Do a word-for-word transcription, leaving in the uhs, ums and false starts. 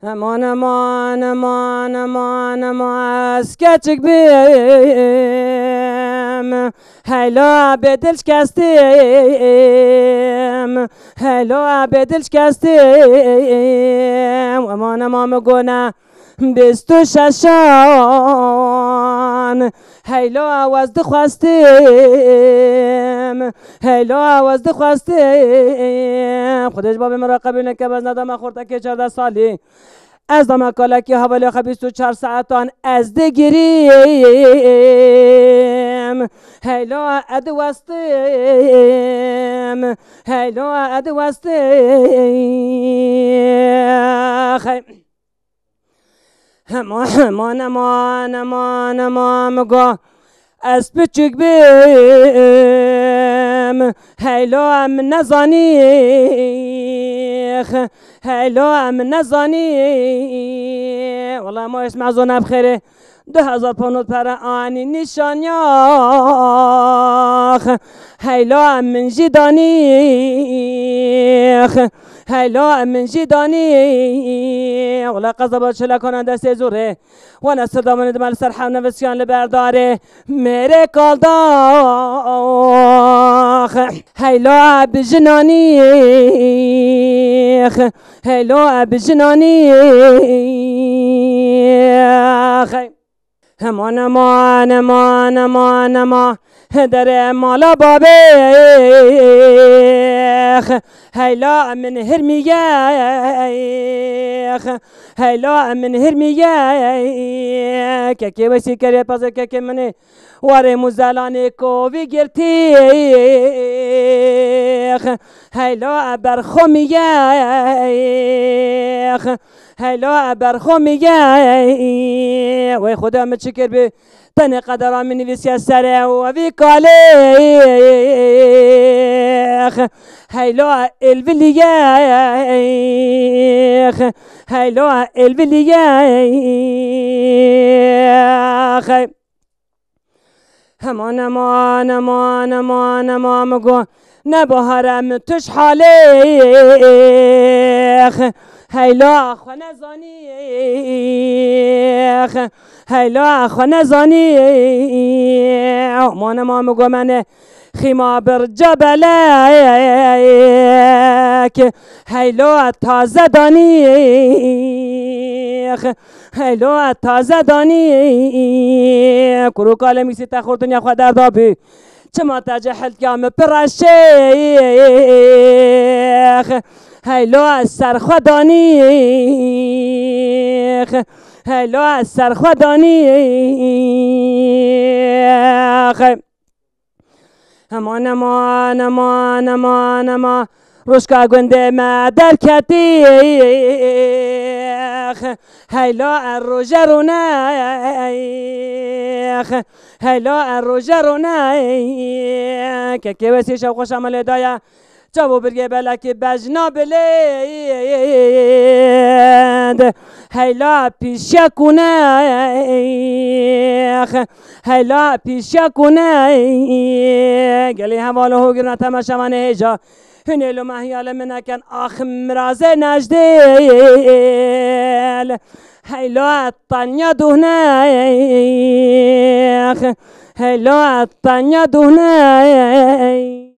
Eman, eman, eman, eman, eman, ez keçik bim. Heyla bêdil şikestim. Heyla bêdil şikestim. Eman, eman, min gone bîst û şeşan. Heyla ez dixwestim. Heyla ez dixwestim. Xwedê ji babê min re qebûl neke, ez nedame xortekê çardeh salî. Ez dame kalekî hevalê xwe bîst û çar saetan ez digirim. Heyla ez diwestim. Heyla ez diwestim. Hey. Hema, hema, nema, nema, nema, min go, ez piçik bim. Heylo em nezanîx. Heylo em nezanî. Wala ma ez mezon em xêrê. Du hezar ponot pere anî nîşanyax. Heylo em min jî danîx. Heyla min jî danî. Wela qezaba çilekana destê zûrê. Wana sirdamanê dime li ser hevnivisiyan li berdarê. Mêrê kaldax. Heyla bi jinanîx. Heyla bi jinanîx. Hema nema, nema, nema, nema, derê mala babêx. Heyla min hirmiyêx. Heyla min hirmiyêx. Kekê wesî kerê pezê kekê min ê. Warê muzelanê kovî girtîx. Heyla berxomiyêx. Heyla berxomiyêx. Wey Xuda min çi kir bi? Tenê qedera min nivîsiye serê û evî kalêx. Heyla êlviliyêx. Heyla êlviliyêx. Hema nema, nema, nema, nema, min go, ne bahare min tuş halêx. Heyla xwe nezanîx. Heyla xwe nezanî. Ma nema min go, me ne xîma birca belek. Heyla taze danîx. Heylo taze danî, kurû kalê mîsî te xurtiniya xwe derda bî. Çima te cehiltiya min pireşêx? Heylo ser xwe danî, heylo ser xwe danî. Hema nema, nema, nema, nema. Rojka gundê me derketîx. Heyla e roje ronêx. Heyla e roje ronêx. Kekê wesî şev xweş emelê daye. Çavo birgê belekî bejna bilêd. Heyla pîşe kunêx. Heyla pîşe kunêx. Gelî heval û hogirna temaşevanê hêja. Hûn ê lo me hiyalê min nekin, ax mirazê nejdêl. Heyla tanya duhnêx. Heyla tanya duhnêx.